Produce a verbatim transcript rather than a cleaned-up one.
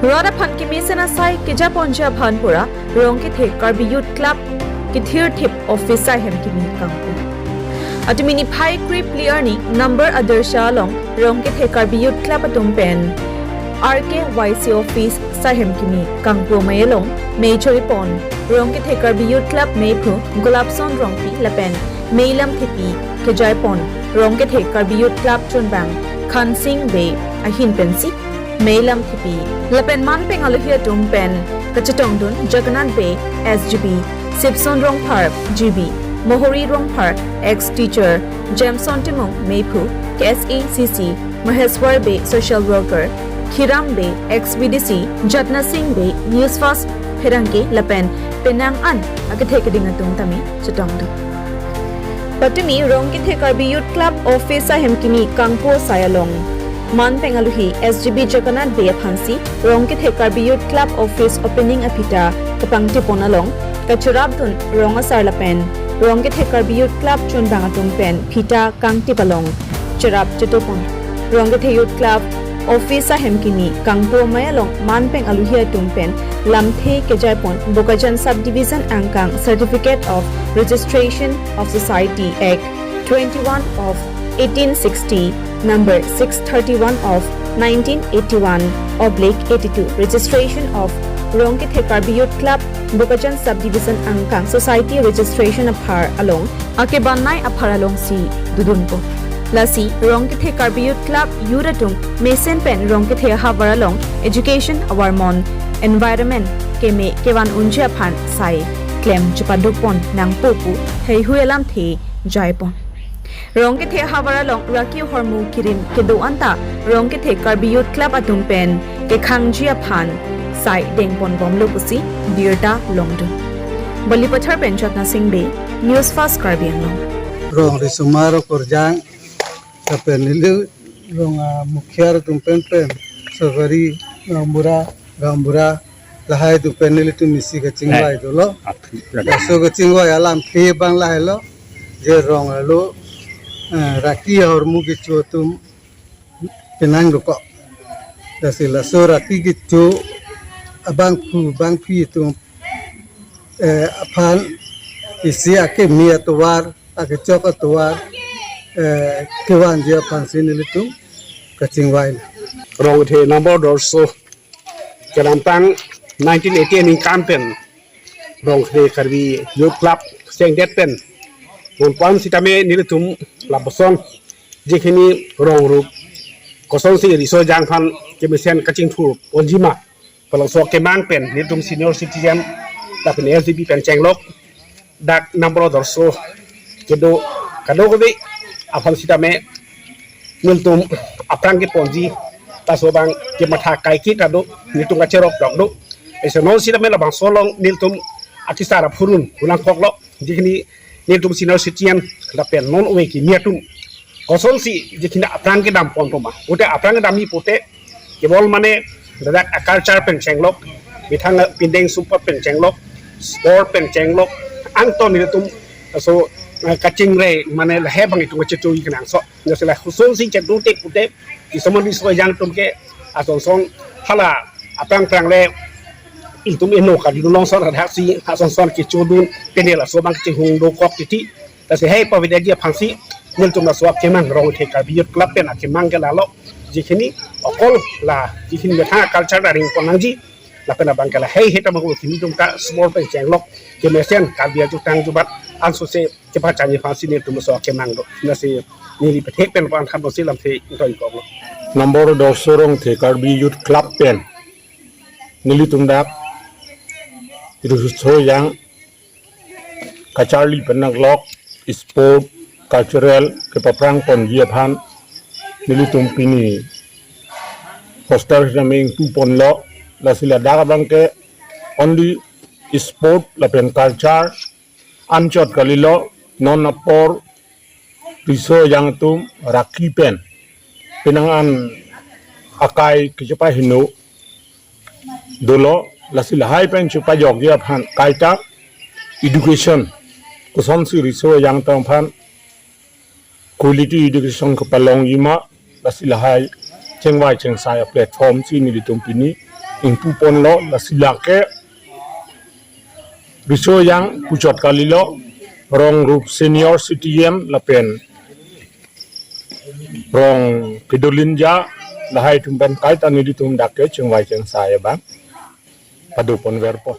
Rat aphan kemesen asai kejaponji aphan pura Rongkethe Karbi Youth Club kethirthip office ahem kimi kangpu. Atumi niphai krepli arni number adarsha along Rongkethe Karbi Youth Club atum pen R K Y C office ahem kimi kangpu amei along mei choripon Rongkethe Karbi Youth Club meiphu Gulabson Rongpi lapen mei lamthepi kejaipon Rongkethe Karbi Youth Club chunbang Khansing Bey ahin pensi mei lamthepi lapen manpeng alohi atum pen kachetongdun Jagannath Bey S G B, Sipson Rongphar G B, Mohori Rongphar ex teacher, Jameson Timung meiphu K S A C C, Maheswar Bey social worker, Khiram Bey ex V D C, Jatna Singh Bey News First pherangke lapen penang an akethe keding atum tame chetongdun. Patumi Rongkethe Karbi Youth Club office ahem kimi kangpu asai along manpeng alohi S G B Jagannath Bey aphansi Rongkethe Karbi Youth Club office opening aphita kapangtipon along kachorapdun rong asar lapen Rongkethe Karbi Youth Club chunbang atum pen phita kangtip along cherap chetupon. Rongkethe Youth Club office ahem kimi kangpu amei along manpeng alohi atum pen lamthe kejaipon Bokajan Subdivision angkang Certificate of Registration of Society Act twenty-one of eighteen sixty, number six thirty-one of nineteen eighty-one oblique eighty-two, registration of Rongkethe Karbi Youth Club, Bokajan Subdivision angkang society registration aphar along akebannei aphar alongsi dodunpo. Lasi Rongkethe Karbi Youth Club youth atum mesen pen Rongkethe ahavar along education awarmon environment keme kevan unji aphan sai klem chepadukpon nangpo pu heihui alamthe jaipon. Rongkethe ahavar along raki ahormu kirim kedo anta Rongkethe Karbi Youth Club atum pen kekhangji aphan sai dengponbomlo pusi birta longdun. Balipathar pen Jatna Singh Bey, News First Karbi Anglong. Rong risomar okorjang lapen neli rong, ah, mukhiar atum pen pen sorkari gaonbura, gaonbura lahai atum pen nelitum isi kachingvai dolo. Laso kachingvai alamthe abang lahailo, je rong arlo, eh, raki ahormu kecho atum penang dokok. Lasi laso raki kecho abangphu bangphi atum, eh, aphan isi akeme atovar, akechok atovar, eh, kevanji aphansi nelitum kachingvai. Rongkethe number dorso kedamtang nineteen eighty aningkan pen Rongkethe Karbi Youth Club sengdet pen non pu-an sitame nelitum lapuson jikhini rong rup kosonsi riso ejang aphan kemesen kachingthurponji ma, palangso kemang pen nelitum senior citizen lapen S G B pen chenglok dak number dorso kedo kadokave aphan sitame nelitum aphrang keponji laso abang kematha kaiketa do, nelitum kacherok dok do. Ese non sitame labangso along nelitum akesar aphurun ulang koklo, jikhini nelitum senior citizen lapen non ove kimi atum kosonsi jikhini aphrang kedamponpo ma. Pute aphrang kedamji pute kebol mane ladak a-culture pen chenglok, methang pindeng sumpot pen chenglok, sport pen chenglok, anton nelitum laso, eh, kachingvai mane lahai abang itum kachetui kenangsot. Lasi la kosonsi chedote pute, isomon riso ejang atum ke asonson hala aphrang aphrang le itum eno kali dun longson hadak si asonson kechodun pen laso abang kachehung dokok titi. Lasi hai pavedetji aphansi nelitum laso akemang Rongkethe Karbi Youth Club pen akemang ke lalo, jikhini okol la jikhini methang culture ta ringpon nangji lapen abang ke lahai heta abang kimi atum ta small pen chenglok kemesen Karbi ajutang jubat ansose kepachanji aphansi nelitum laso akemang do. Lasi neli pethek pen pan khan dosi lamthe ingtoi koklo. Number dorso Rongkethe Karbi Youth Club pen nelitum dak riso ejang kacharli pen nanglok sport cultural kepaphrangponji aphan nelitum pini poster sitame ingpuponlo. Lasi ladak abang ke only sport lapen culture anchot kalilo, non apor riso ejang atum raki pen penang an akai kechepaheno dolo, lasi lahai pen chepajokji aphan kaita education kosonsi riso ejang atum aphan quality education kepalongji ma, lasi lahai chengvai chengsai a-platform si nelitum pini ingpu ponlo, lasi lake riso yang puchot kalilo, rong rup senior citizen lapen rong kedolinja lahai atum pen kaita nelitum dak ke chingvai chingsai abang pado ponverpo.